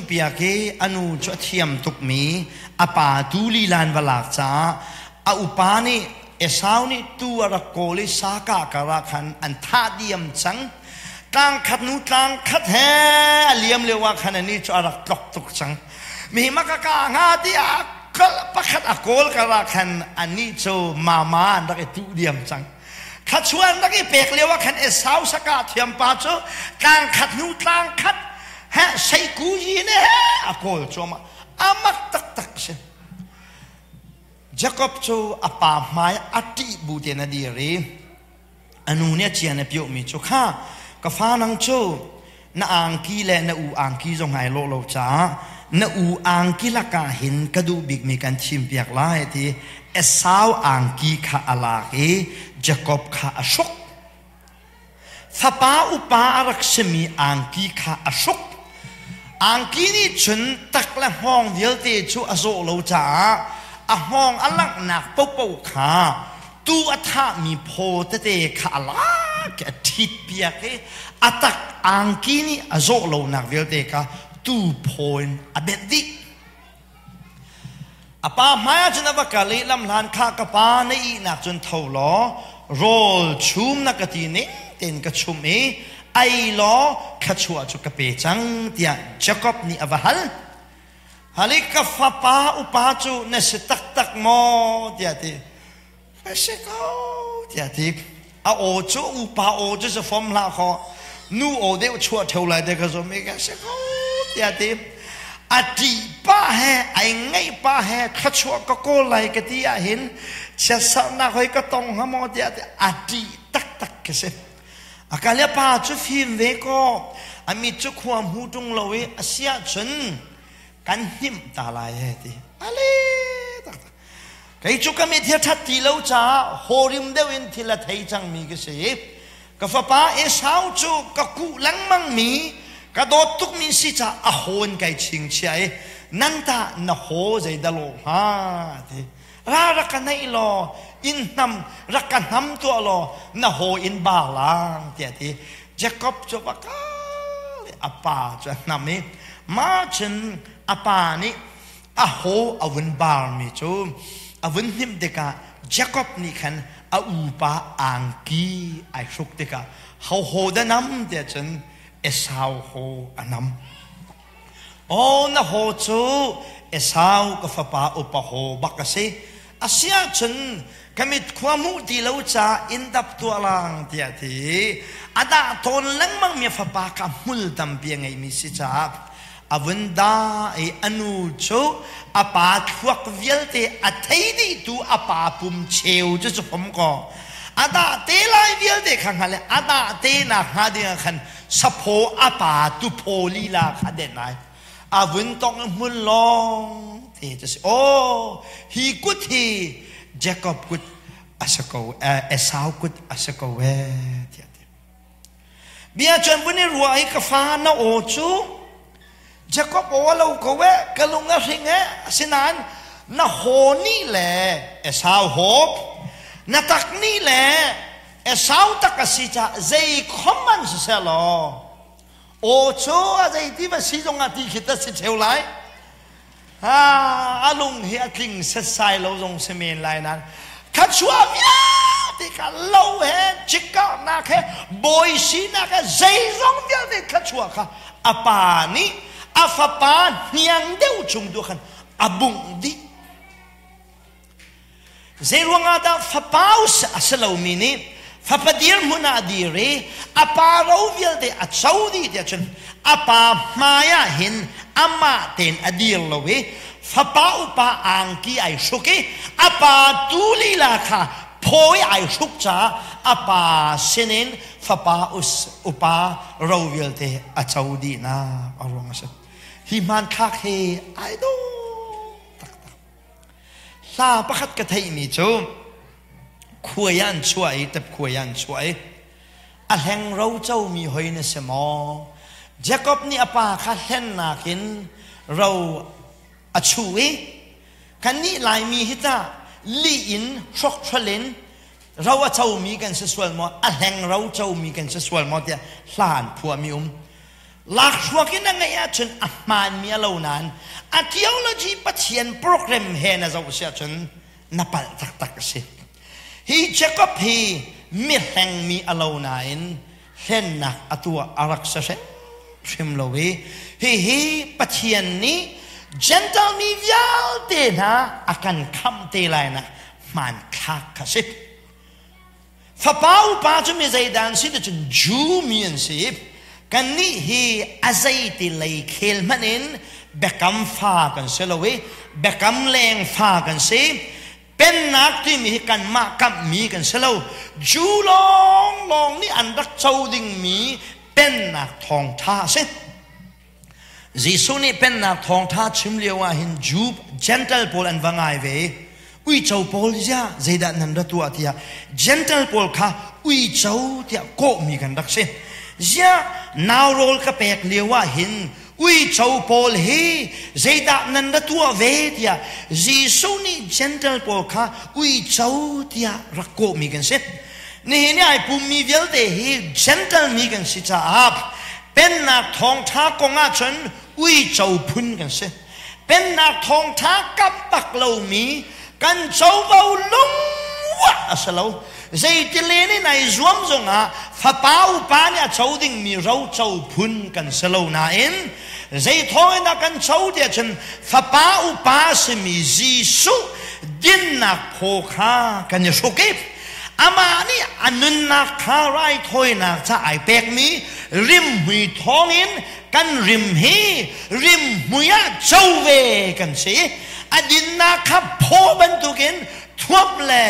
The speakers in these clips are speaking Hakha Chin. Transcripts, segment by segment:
chumpiak i a nu cu a thiam tukmi a pa tu lilan va lak caah a upa nih Esau nih tuu a rak kawl i sa kah karah khan an thah diam cang. Tlang khat nu tlang khat he a liam lio ah khan anih cu a rak tlok tuk cang. Mi ma ka ka hnga tiah pakhat a kawl karah khan anih cu mama an rak i tuh diam cang. Thlachuan rak i pek lio ah khan Esau saka thiampa cu tlang khat hnu tlang khat he seiku yi ne he a kawl cuahmah. Amak taktak si. Jakob cu a pa hmai a ṭih bu tein a dir i a nu nih a cian a piohmi cu kha ka fa nang cu na angki le na u angki zong ai lawh lo caah na u angki lakah hin ka duh bikmi kan thimpiak lai ti Esau angki kha a lak i Jakob kha a hruk. Fapa upa a rak simi angki kha a hruk. Angki nih cun tak le hngawng vialte cu a zawh lo caah a hngawng a langhnak paohpaoh kha tu a thahmi phaw tete kha a lak i a ṭhitpiak i a tak angki nih a zawh lonak vialte kha tu phaw in a benh dih. A pa hmaiah cun a va kal i lamhlan kha ka pa na ihnak cun tho law rawl chum na ka ti ning tein ka chumh i ei law thluachuah cu ka pe cang tiah Jakob nih a va hal. Hal i ka fapa upa cu na si taktak maw tiah ti. Ka si ko tiah ti. A aw cu upa aw cu si fom hlah khaw. Nu aw deuh chuah ṭheo lai te ka zum i ka si ko tiah ti. A ṭih pah he ai ngaih pah he thluachuah ka kawl lai ka ti ahhin chiatserhnak hoi ka tong hnga maw tiah ti a ṭih taktak ka si. A ka le pa cu fim ve kaw a mit cu khua hmu ṭung lo i a si ahcun kan hnimh ta lai he ti. Ale taktak. Kei cu ka mit hi a ṭhat ti lo caah hawrim deuh in thil a thei cangmi ka si. Ka fapa Esau cu ka kuh lengmangmi ka dawt tukmi si caah a hawn kai chingchiah i nan tah na haw zeidah lawh hnga ti. Ra rak ka naih law in hnam rak ka hnam tuah law na haw in ba lang tiah ti. Jacob cu va kal i a pa cu a hnam i mah cun a pa nih a haw a vun barmi cu a vun hnimh tikah Jacob nih khan a upa angki ai hruk tikah ho haw dah nam tiah cun Esau haw a nam. Aw na haw cu Esau ka fapa upa haw bak a si. Asiahcun ka mit khua hmuh ti lo caah inn dap tuah lang tiah ti. A dah tawn lengmang mi a fapa kha hmul tampi a ngeimi si caah a vun dah i a nu cu a pa thluak vialte a thei dihtu a pa pum cheu cu cu fom kaw a dah te lai vialte kha hngal i a dah te nak hnga ding ah khan saphaw a pa tuphaw lila kha den ai a vun tong hmun lawng te cu si aw hi kut hi Jacob kut a si ko Esau kut a si ko e tiah ti bia chuan vun i ruah i ka fa na aw cu Jacob aw a lo ko e ka lung a hring e asinain na haw nih le Esau haw na tak nih le Esau tak a si caah zei khom an siseh law aw cu a zeiti va si zong ah ti khi ta si theu lai. Ha, a lung hi a tling setsai lo zong si men lai nain thluachuah vialte kha lo he cikkarnak he bawi sinak he zeizong vialte thluachuah kha a pa nih a fapa hniang deuh chung tu khan a bungh dih. Zeiruang ah dah fapa a si lomi nih fapa dirhmun ah a dir i a pa ro vialte a co dih tiah cun a pa hmai ah hin amah tein a dir lo i fapa upa angki ai hruk i a pa tu lila kha phawi ai hruk caah a pa sinin fapa upa ro vialte a co dihnak a ruang a si. Hi hmanthlak hi ai dawh taktak. Hla pakhat ka theihmi cu khuai ah an chuah i tep khuai ah an chuah i a hleng ro comi hoi na si maw? Jakob nih a pa kha hlennak in ro a chuh i kannih Laimi hi tah lih in hrokhrol in ro a comi kan si sual maw? A hleng ro comi kan si sual maw tiah hla an phuahmi um. Lakhruak in a ngeih ahcun a hmaanmi a lo nain a theology Pathian program he na zoh si ahcun na palh taktak a si. Hi Jacob hi mihlengmi a lo nain hlennak a tuah a rak si hrimhrim lo i hihi Pathian nih Gentile mi vialte hna a kan khamh te lainak hmanthlak kha si. Fapa upa cu mi zeidah an si ti cun Jew mi an si. Kannih hi a zeiti lei khel hmanh in biakam fa kan si lo i biakam leng fa kan si. Pennak timi hi kanmah kamhmi kan si lo. Jew lawnglawng nih an rak co dingmi pennak thawngṭha a si. Jesuh nih pennak thawngṭha chim lio ah hin Jew Gentile pawl an va ngai ve i uico pawl ziah zeidah nan ra tuah tiah Gentile pawl kha uico tiah kawhmi kan rak si. Ziah nau rawl ka pek lio ah hin uico pawl hi zeidah nan ra tuah ve tiah Jesuh nih Gentile pawl kha uico tiah rak kawhmi kan si. Nihin i ai pummi vialte hi Gentile mi kan si caah Pennak thawngṭha kong ahcun uico phun kan si. Pennak thawngṭha kap bak lomi kan covo lungwah a si lo. Zeitilen in ai zuam zongah fapa upa nih a co dingmi roco phun kan si lo nain zei thawng in dah kan co tiah cun fapa upa simi Jesuh dinnak phaw kha kan i hruk i Amah nih a nunnak kha raithawinak ca ai pekmi rimhmui thawngin kan rim hi rimhmui ah co ve kan si. A dinnak kha phaw bantukin thuap le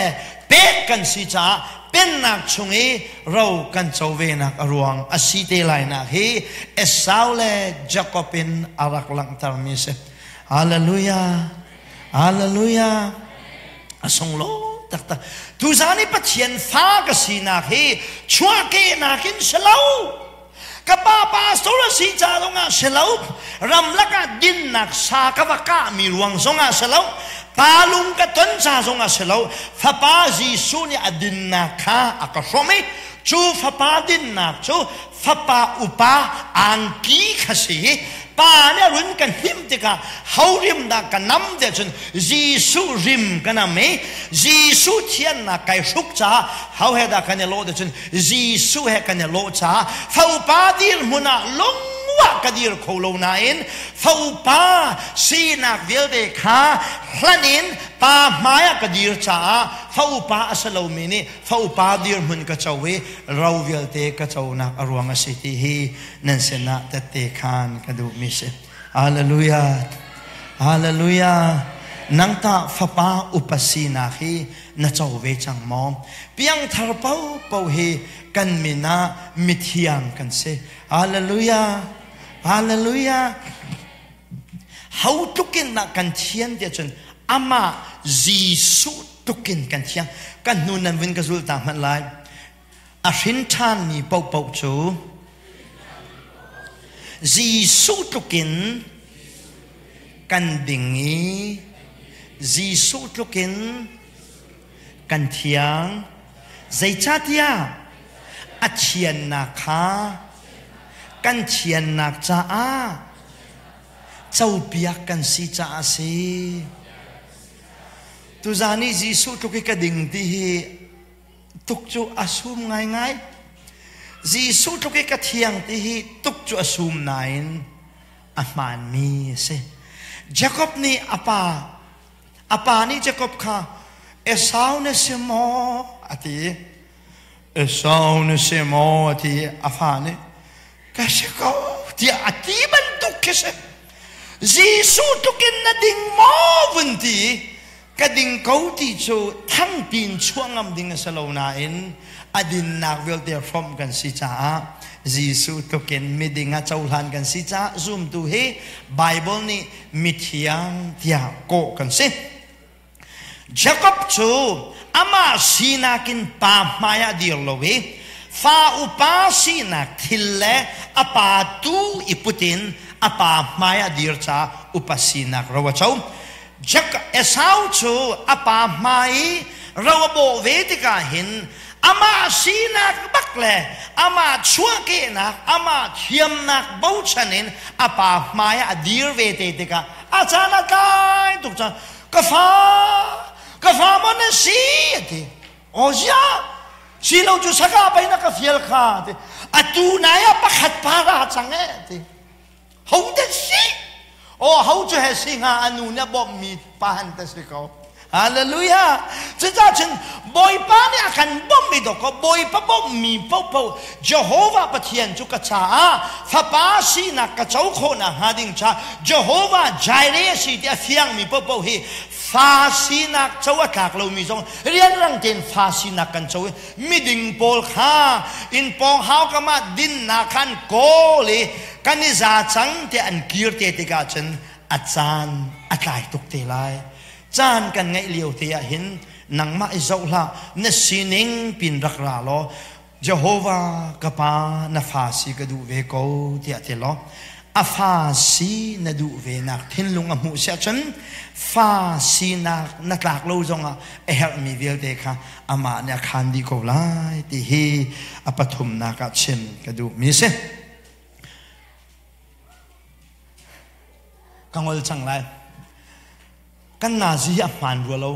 pek kan si caah pennak chung i ro kan co venak a ruang a si te lainak hi Esau le Jakob in a rak langhtermi a si. Hallelujah! Hallelujah! A sunglawi taktak. Tuzan i Pathian fa ka sinak hi chuahkehnak in si lo. Ka pa pastor a si ca zongah si lo. Ramlak ah dinnak sa ka va kahmi ruang zongah si lo. Pa lung ka ton ca zongah si lo. Fapa Jesuh nih a dinnak kha a ka hrawm i cu fapa dinnak cu fapa upa angki kha si pa nih a run kan hnim tikah ho rim dah ka nam tiah cun Jesuh rim ka nam i Jesuh thiannak kai hruk caah ho he dah kan i lawh tiah cun Jesuh he kan i lawh caah faupa dirhmun ah lungwah ka dir kho lo nain faupa sinak vialte kha hlan in pa hmai ah ka dir caah faupa a si lomi nih faupa dirhmun ka co i ro vialte ka conak a ruang a si ti hi nan sinah tette khan ka duhmi si. Hallelujah. Hallelujah. Nang ta fapa upa sinak hi na co ve cang maw? Piangthar po po hi kan min ah mithiang kan si. Hallelujah. Hallelujah. Ho tlukin dah kan thian tiah cun amah Jesuh tlukin kan thiang. Kan hnu nan vun ka zul ta hmanh lai. A hrin ṭhanmi paohpaoh cu Jesuh tlukin kan ding i Jesuh tlukin kan thiang. Zeicahtiah a thiannak kha kan thiannak caah copiak kan si caah a si. Tuzaan i Jesuh tluk i ka ding ti hi tuk cu a sum ngaingai. Jesuh tluk i ka thiang ti hi tuk cu a sum nain a hmaanmi a si. Jakob nih a pa a pa nih Jakob kha Esau na si maw a ti. Esau na si maw a ti. A fa nih ka si ko tiah a ti bantuk khi si. Jesuh tluk in na ding maw vun ti ka ding ko ti cu thangpi in chuah ngam ding a si lo nain a dinnak vialte hrawmh kan si caah Jesuh tlukin miding ah cohlan kan si caah zumtu hi Bible nih mithiang tiah kawh kan si. Jakob cu amah sinak in pa hmai ah dir lo i fa upa sinak thil le a pa tu i put in a pa hmai ah dir caah upa sinak ro a co. Esau cu a pa hmai i ro a bawh ve tikah hin Amah sinak bak le amah chuahkehnak, amah thiamnak bochan in a pa hmai ah a dir ve te tikah a caan a tlai tuk cang. Ka fa, ka fa maw na si? A ti. Aw ziah, si lo cu saka pei na ka fial kha a ti. Atu nai ah pakhat pa ra cang eh a ti. Ho te si? Oh, ho cu he si hnga a nu nih a bawmhmi pa han te si ko. Hallelujah. Cucaah cun Bawipa nih a kan bawmhmi dawk Bawipa bawmhmi paohpaoh Jehovah Pathian cu ka caah fapa sinak ka co khawhnak hnga ding ca Jehovah Jireh a si ti a fiangmi paohpaoh hi fa sinak co a tlak lomi zong rianrang tein fa sinak kan co i miding pawl kha inn pawng haukam ah dinnak khan kawl i kan i za cang tiah an kir te tikah cun a caan a tlai tuk te lai. Caan kan ngeih lio te ah hin nangmah i zoh hlah, na sining pin rak ra law Jehovah ka pa na fa si ka duh ve ko tiah ti law a fa si na duh ve nak thinlung a hmuh siah cun fa sinak na tlak lo zongah a herhmi vialte kha amah nih a khaan dih ko lai ti hi a pathumnak ah chim ka duhmi si. Ka ngol cang lai. Kan nazi hi a hmaan rua lo.